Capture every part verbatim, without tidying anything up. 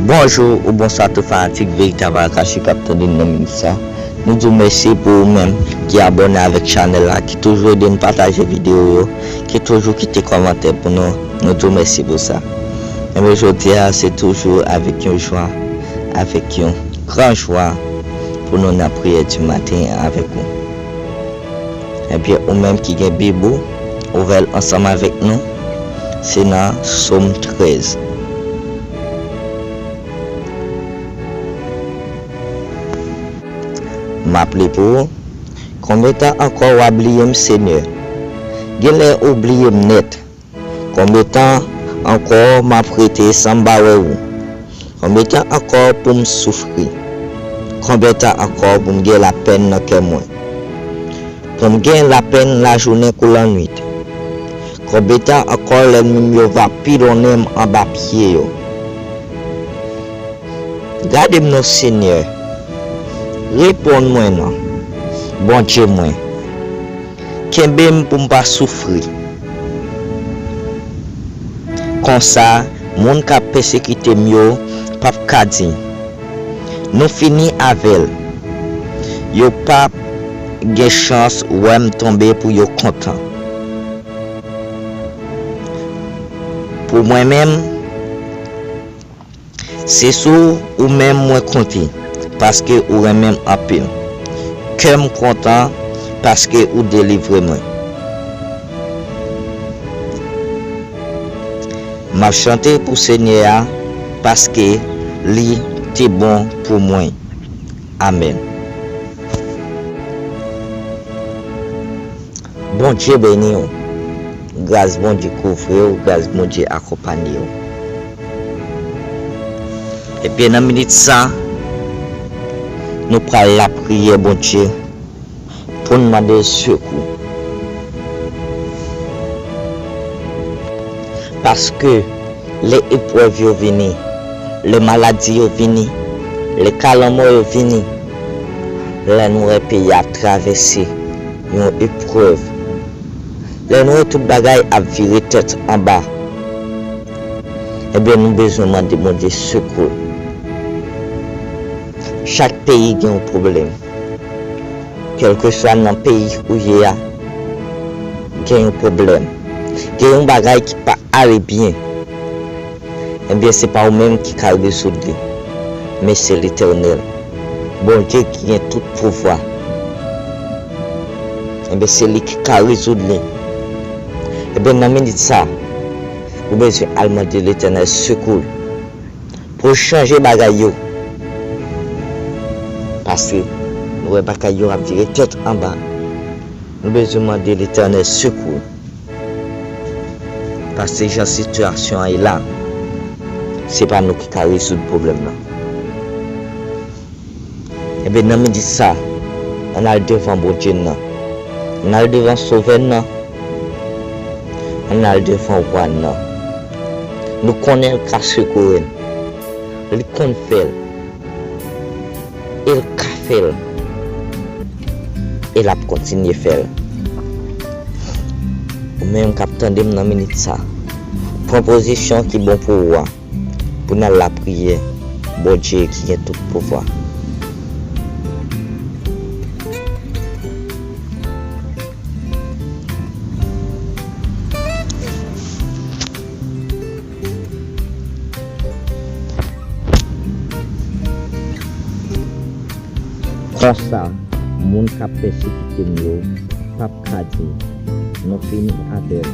Bonjou ou bonswa tout fanatik Veritab Arkachi k ap tande n nan minit sa. Nou di w mèsi pou ou menm ki abòne avèk chanèl la, ki toujou ede n pataje videyo yo, ki toujou kite kòmantè pou nou. Nou di w mèsi pou sa. Enben, jodi a, se toujou avèk yon jwa, avèk yon gran jwa pou nou nan priyè di maten an avèk ou. Ebyen, ou menm ki gen Bib ou, ouvè l ansanm avèk nou. Se nan Sòm trèz. M ap li pou ou. Konbyen tan ankò w a bliye m, Senyè? Genlè ou bliye m nèt. Konbyen tan ankò m ap rete san m pa wè ou? Konbyen tan ankò pou m soufri? Konbyen tan ankò pou m gen lapèn nan kè mwen? Pou m gen lapèn lajounen kou lannwit? Konbyen tan ankò lènmi m yo va pilonnen m anba pye yo? Gade m non, Senyè. Reponn mwen non, Bondye mwen. Kenbe m pou m pa soufri. Konsa, moun k ap pèsekite m yo p ap ka di, "Nou fini avè l." Yo p ap gen chans wè m tonbe pou yo kontan. Pou mwen menm, se sou ou menm mwen konte, paske ou renmen m anpil. Kè m kontan paske ou delivre mwen. M ap chante pou Senyè a, paske li te bon pou mwen. Amèn. Bondye beni w. Gras Bondye kouvri w, gras Bondye akonpaye w. Ebyen, nan minit sa, nou pral lapriyè Bondye pou n mande l sekou. Paske lè eprèv yo vini, lè maladi yo vini, lè ka lanmò yo vini, lè nou wè peyi a ap travèse yon eprèv, lè nou wè tout bagay ap vire tèt anba, ebyen, nou bezwen mande Bondye sekou. Chak peyi gen yon pwoblèm. Kèlkeswa nan peyi ou ye a, gen yon pwoblèm. Gen yon bagay ki pa ale byen. Ebyen, se pa ou menm ki ka rezoud li, men se Letènèl, Bondye ki gen tout pouvwa. Ebyen, se li ki ka rezoud li. Ebyen, nan minit sa, ou bezwen al mande Letènèl sekou l pou l chanje bagay yo. Paske nou wè bagay yo ap vire tèt anba. Nou bezwen mande Letènèl sekou. Paske jan sitiyasyon an ye la, se pa nou ki ka rezoud pwoblèm nan. Ebyen, nan minit sa, ann al devan Bondye n nan. Ann al devan Sovè n nan. Ann al devan Wa n nan. Nou konnen l ka sekoure n. Li konn fè l. E l ka fè l. E l ap kontinye fè l. Ou menm k ap tande m nan minit sa, pran pozisyon ki bon pou ou a, pou n al lapriyè Bondye ki gen tout pouvwa. Konsa, moun k ap pèsekite m yo p ap ka di, "Nou fini avè l."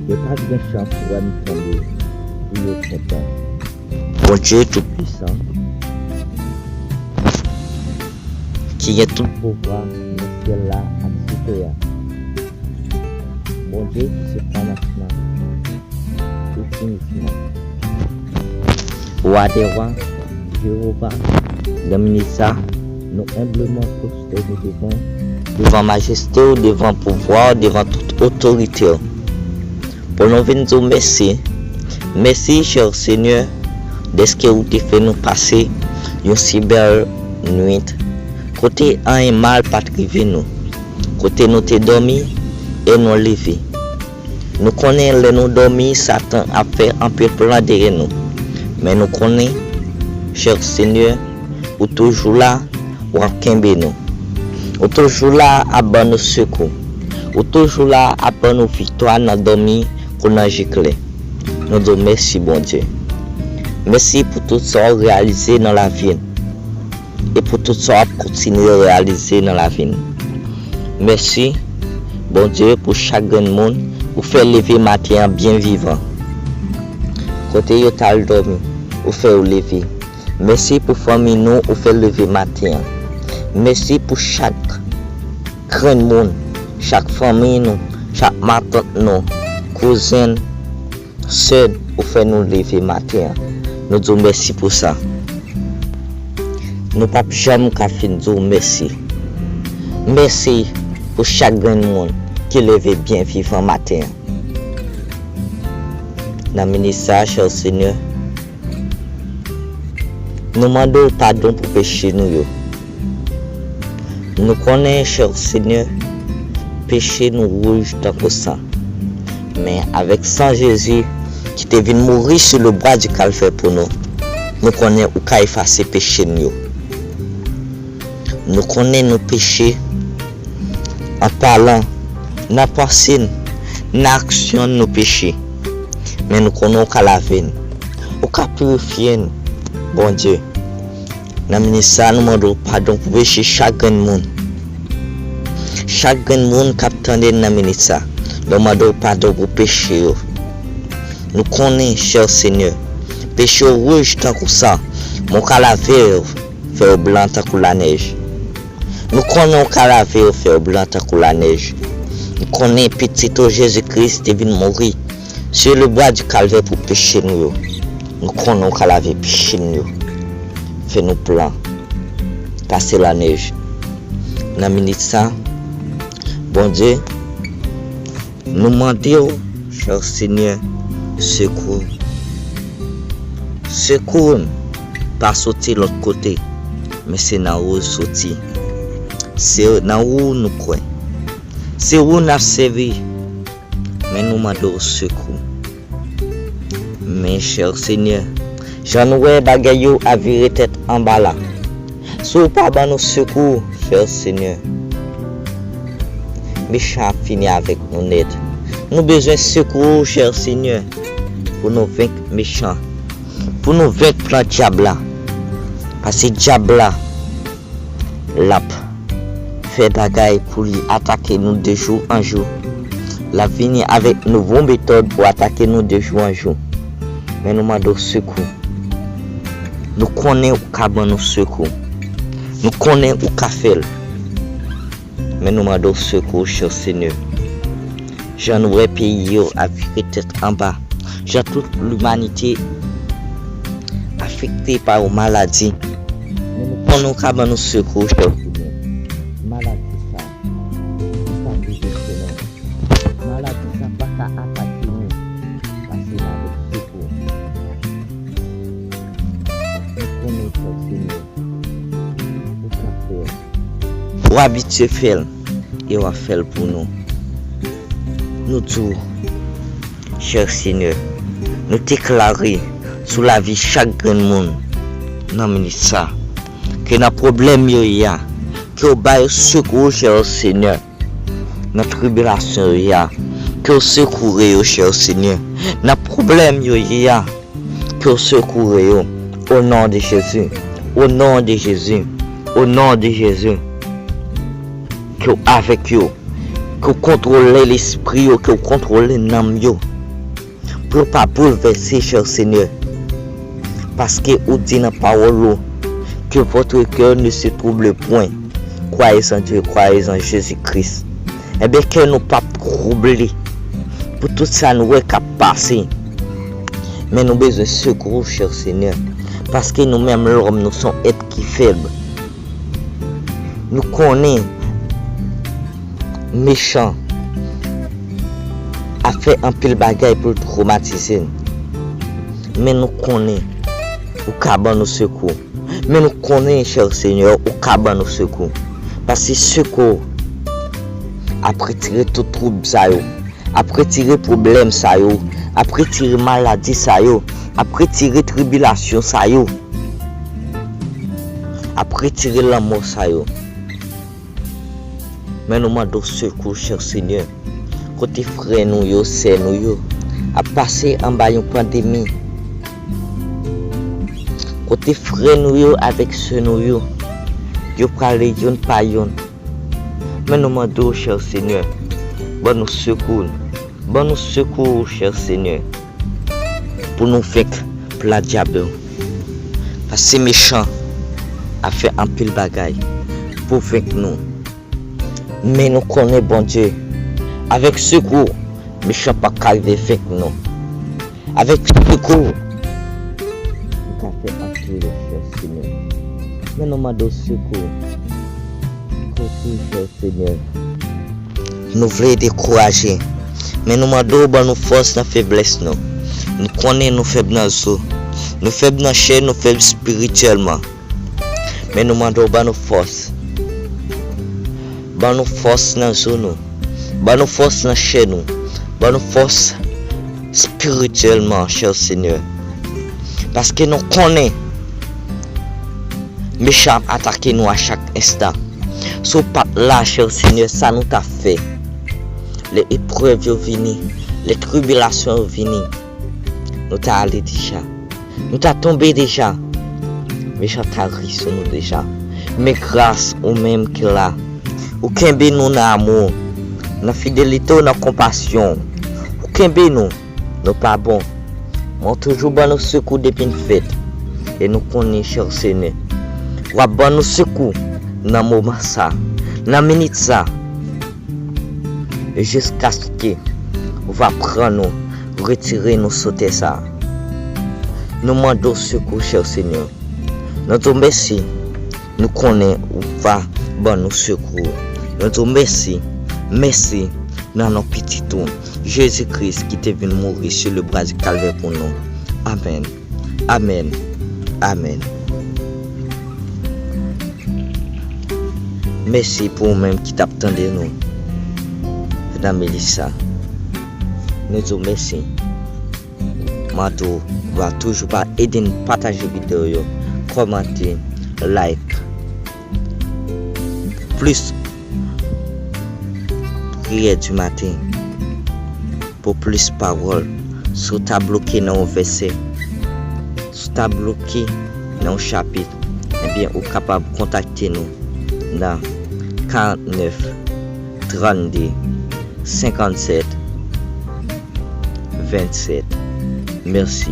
Yo p ap gen chans wè m tonbe pou yo kontan. Bondye Toupisan, ki gen tout pouvwa nan syèl la ak sou tè a. Bondye ki se kòmansman e finifman. Wa dè wa, Jewova, nan minit sa, nou enbleman pwostène devan, devan majeste w, devan pouvwa w, devan tout otorite w, pou nou vin di w mèsi. Mèsi, chè Senyè, dèske ou te fè nou pase yon si bèl nwit, kote anyen mal pa t rive nou, kote nou te dòmi e nou leve. Nou konnen lè nou dòmi, Satan ap fè anpil plan dèyè nou. Men nou konnen, Chè Senyè, ou toujou la, w ap kenbe nou. Ou toujou la ap ban nou sekou. Ou toujou la ap ban nou viktwa nan dòmi kou nan jikle. Nou di w mèsi, Bondye. Mèsi pou tout sa w reyalize nan lavi n e pou tout sa w ap kontinye reyalize nan lavi n. Mèsi, Bondye, pou chak grenn moun ou fè leve maten an byen vivan. Kote yo t al dòmi, ou fè yo leve. Mèsi pou fanmi nou ou fè leve maten an. Mèsi pou chak grenn moun, chak fanmi nou, chak matant nou, kouzen n, sè n, ou fè nou leve maten an. Nou di w mèsi pou sa. Nou p ap janm ka fin di w mèsi. Mèsi pou chak grenn moun ki leve byen vivan maten an. Nan minit sa, chè Senyè, nou mande w padon pou peche nou yo. Nou konnen, chè Senyè, peche nou wouj tankou san. Men avèk san Jezi ki te vin mouri sou le bwa di Kalvè pou nou, nou konnen ou ka efase peche n yo. Nou konnen nou peche an palan, nan panse n, nan aksyon n nou peche. Men nou konnen ou ka lave n, ou ka pirifye n, Bondye. Nan minit sa, nou mande w padon pou peche chak grenn moun. Chak grenn moun k ap tande n nan minit sa, nou mande w padon pou peche yo. Nou konnen, chè Senyè, peche w wouj tankou san, men w ka lave yo, fè yo blan tankou lanèj. Nou konnen w ka lave yo, fè yo blan tankou lanèj. Nou konnen Pitit ou Jezi Kris te vin mouri sou le bwa di Kalvè pou peche nou yo. Nou konnen w ka lave peche n yo. Fè nou blan pase lanèj. Nan minit sa, Bondye, nou mande w, chè Senyè, sekou. Sekou n pa soti lòt kote, men se nan ou l soti. Se nan ou nou kwè. Se ou n ap sèvi, men nou mande w sekou. Men, chè Senyè, jan nou wè bagay yo ap vire tèt anba la, si w pa ban nou sekou, chè Senyè, mechan ap fini avèk nou nèt. Nou bezwen sekou w, chè Senyè, pou nou venk mechan, pou nou venk plan dyab la. Paske dyab la, l ap fè bagay pou li atake nou de jou an jou. L ap vini avèk nouvo metòd pou atake nou de jou an jou. Men nou mande w sekou. Nou konnen ou ka ban nou sekou. Nou konnen ou ka fè l. Men nou mande w sekou, chè Senyè. Jan nou wè peyi yo ap vire tèt anba, jan tout limanite afekte pa yon maladi. Men nou konnen w ka ban nou sekou, chè Senyè. Maladi sa, li pa rive sou nou. Maladi sa pa ka atake nou, paske n avèk sekou. Nou konnen, chè Senyè, ou ka fè l. Ou abitye fè l, e w ap fè l pou nou. Nou di w, chè Senyè, nou deklare sou lavi chak grenn moun nan minit sa, ke nan pwoblèm yo ye a, ke w ba yo sekou, chè Senyè, nan tribilasyon yo ye a, ke w sekoure yo, chè Senyè, nan pwoblèm yo ye a, ke w sekoure yo, o non de Jezi, o non de Jezi, o non de Jezi. Ke w avèk yo, ke w kontwole lespri yo, ke w kontwole nanm yo, pou yo pa boulvèse, chè Senyè. Paske ou di nan pawòl ou, que votre cœur ne se trouble point. Croyez en Dieu, croyez en Jésus-Christ. Ebyen, kè nou p ap twouble pou tout sa nou wè k ap pase. Men nou bezwen sekou, chè Senyè, paske nou menm lòm, nou se yon èt ki fèb. Nou konnen mechan ap fè anpil bagay pou l twomatize n. Men nou konnen ou ka ban nou sekou. Men nou konnen, chè Senyè, ou ka ban nou sekou. Paske sekou ap retire tout twoub sa yo, ap retire pwoblèm sa yo, ap retire maladi sa yo, ap retire tribilasyon sa yo. ap retire lanmò sa yo. Men nou mande w sekou, chè Senyè. Kote frè nou yo, sè nou yo ap pase anba yon pandemi. Kote frè nou yo avèk sè nou yo, yo prale youn pa youn. Men nou mande w, chè Senyè, ban nou sekou. Ban nou sekou, chè Senyè, pou nou venk plan dyab yo. Paske mechan ap fè anpil bagay pou venk nou. Men nou konnen, Bondye, avèk sekou, mechan p ap ka rive venk nou. Avèk sekou, nou ka fè anpil, chè Senyè. Men nou mande w sekou. Sekou, chè Senyè. Nou vle dekouraje, men nou mande w ban nou fòs nan feblès nou. Nou konnen nou fèb nan zo. Nou fèb nan chè, nou fèb espirityèlman. Men nou mande w ban nou fòs. Ban nou fòs nan zo nou. Ban nou fòs nan chè nou. Ban nou fòs espirityèlman, chè Senyè. Paske nou konnen mechan ap atake nou a chak enstan. Si w pa t la, chè Senyè, sa nou t ap fè? Lè eprèv yo vini, lè tribilasyon yo vini, nou ta ale deja. Nou ta tonbe deja. Mechan ta ri sou nou deja. Men gras ou menm ki la, ou kenbe nou nan amou w, nan fidelite w, nan konpasyon w. Ou kenbe nou. Nou pa bon. Men w toujou ban nou sekou depi n fèt. E nou konnen, chè Senyè, w ap ban nou sekou nan moman sa, nan minit sa. E jiskaske w va pran nou, retire nou sou tè sa. Nou mande w sekou, chè Senyè. Nou di w mèsi. Nou konnen ou va ban nou sekou. Nou di w mèsi. Mèsi nan non Pitit ou, Jezi Kris, ki te vin mouri sur le bras du calvaire pou nou. Amèn. Amèn. Amèn. Mèsi pou ou menm ki t ap tande nou. Nan Melissa. Nou di w mèsi. Mande w, w a toujou pa ede n pataje videyo yo, kòmante, like. Pou plis priyè di maten, pou plis pawòl. Si w ta bloke nan yon vèsè, si w ta bloke nan yon chapit, ebyen, ou kapab kontakte nou nan karant nèf, trannde, senkannsèt, vennsèt. Mèsi.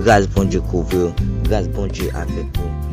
Gras Bondye kouvri w. Gras Bondye avèk ou.